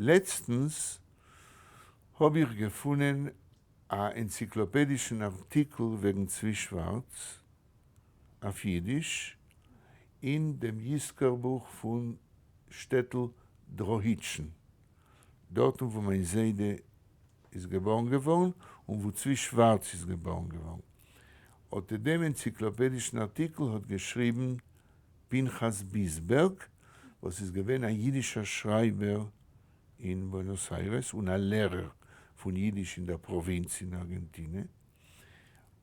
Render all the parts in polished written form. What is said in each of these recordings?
לעצטנס האב איך געפונען א ענציקלאפעדישן ארטיקל וועגן צבי שווארץ אויף אידיש אין דעם יזכור בוך פון שטעטל דראהיטשן, דארטן וואו מיין זיידע איז געבארן געווארן און וואו צבי שווארץ איז געבארן געווארן. אט דעם ענציקלאפעדישן ארטיקל האט געשריבן פנחס ביסבערג, וואס איז געווען א אידישער שרייבער אין בוענאס איירעס און א לערער פון אידיש אין דער פראווינץ אין ארגענטינע,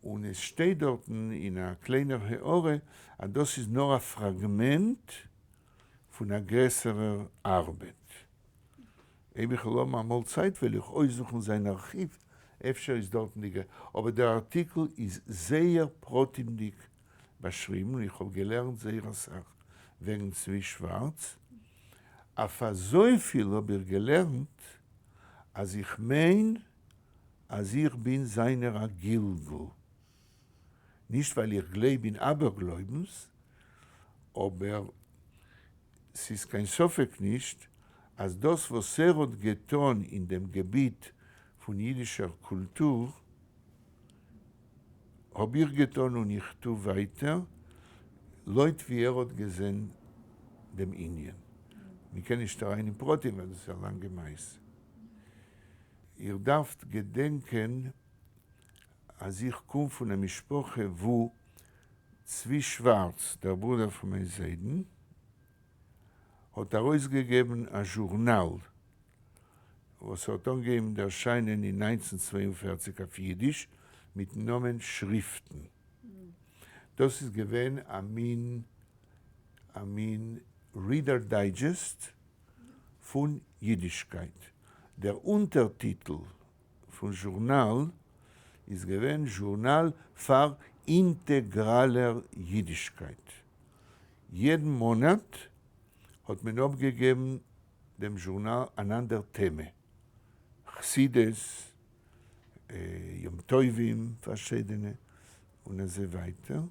און עס שטייט דארטן אין א קליינער הערה אז דאס איז נאר א פראגמענט פון א גרעסערער ארבעט. אויב איך וועל האבן אמאל צייט וועל איך אויסזוכן זיין ארכיוו, אפשר איז דארטן די, אבער דער ארטיקל איז זייער פרטימדיג באשריבן און איך האב געלערנט זייער אסאך וועגן צבי שווארץ, אויף אזויפיל האב איך געלערנט אז איך מיין אז איך בין זיינער א גלגול, נישט ווייל איך גלייב אין אבערגלויבנס, אבער ס'איז קיין ספק נישט אז דאס וואס ער האט געטאן אין דעם געביט פון אידישער קולטור האב איך געטאן און איך טו ווייטער לויט ווי ער האט געזען דעם ענין. מ'קען נישט אריין אין פרטים ווייל דאס איז א לאנגע מעשה. איר דארפט געדענקען אז איך קום פון א משפחה וואו צבי שווארץ, דער ברודער פון מיין זיידן, האט ארויסגעגעבן א זשורנאל וואס האט אנגעהויבן ערשיינען אין 1942 אויף אידיש מיטן נאמען שריפטן. דאס איז געווען א מין א מין Reader Digest פון אידישקייט. דער אונטערטיטל פון זשורנאל איז געווען זשורנאל פאר אינטעגראלער אידישקייט. יעדן מאנאט האט מען אפגעגעבן דעם זשורנאל אן אנדער טעמע, חסידות, יום טובים פארשידענע, און אזוי ווייטער.